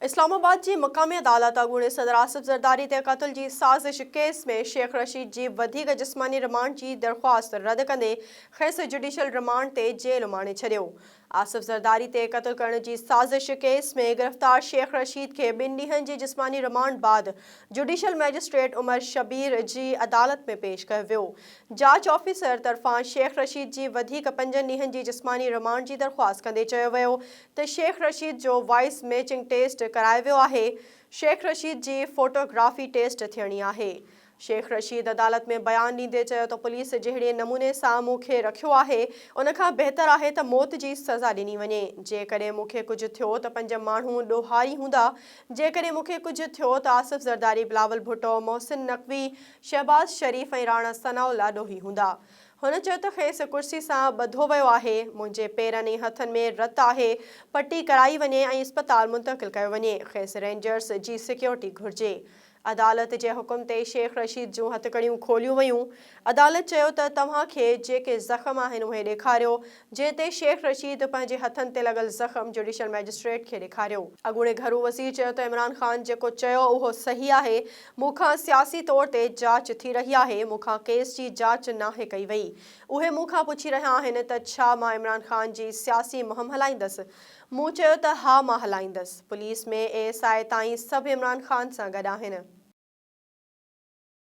اسلام آباد جي مقامي عدالت اڳوڻي صدر آصف زرداري تي قتل جي سازش ڪيس ۾ شيخ رشيد جي وڌيڪ جسماني رمانڊ جي درخواست رد ڪندي کيس جڊيشل رمانڊ تي جيل اماڻي ڇڏيو. آصف زرداري تي قتل ڪرڻ جي سازش ڪيس ۾ گرفتار شيخ رشيد کي ٻن ڏينهن جي جسماني رمانڊ بعد جڊيشل مئجسٽريٽ عمر شبير جي عدالت ۾ پيش ڪيو ويو. جاچ آفيسر طرفان شيخ رشيد جي وڌيڪ پنجن ڏينهن جي جسماني رمانڊ جي درخواست ڪندي چيو ويو ته شيخ رشيد جو وائس ميچنگ ٽيسٽ ڪرايو ويو آهي، شيخ رشيد جي فوٽو گرافي ٽيسٽ ٿيڻي آهي. شيخ رشيد عدالت ۾ بيان ڏيندي چيو ته پوليس جهڙي نموني سان مون کي رکيو آهي ان کان بهتر آهي ته موت جي سزا ڏني وڃي، جيڪڏهن مون کي ڪجهه ٿيو ته پنج ماڻهو ڏوهاري هوندا، جيڪڏهن مون کي ڪجهه ٿيو ته آصف زرداري، بلاول ڀٽو، محسن نقوي، شهباز شريف ۽ راڻا ثناء الله ڏوهي هوندا. هن چيو ته کيس ڪرسي سان ٻڌو ويو آهي، منهنجي پيرن ۽ هٿن ۾ رت آهي، پٽي ڪرائي وڃي ۽ اسپتال منتقل ڪيو وڃي، کيس رينجرز جي سيڪيورٽي گهرجي. عدالت جي حڪم تي شيخ رشيد جون هٿڪڙيون کوليون ويون. عدالت چيو ته توهان کي جيڪي زخم آهن اهي ڏيکاريو، جنهن تي شيخ رشيد پنهنجي هٿن تي لڳل زخم جڊيشل مئجسٽريٽ کي ڏيکاريو. اڳوڻي گهرو وزير چيو ته عمران خان جيڪو چيو اهو صحيح آهي، مون کان سياسي طور تي جاچ ٿي رهي آهي، مون کان ڪيس جي جاچ ناهي ڪئي وئي. اهي مون کان پڇي رهيا آهن ته ڇا مان عمران خان جي سياسي مهم هلائيندس؟ مون چيو ته ها مان هلائيندس، پوليس ۾ اي ايس I تائين سڀ عمران خان سان گڏ آهن.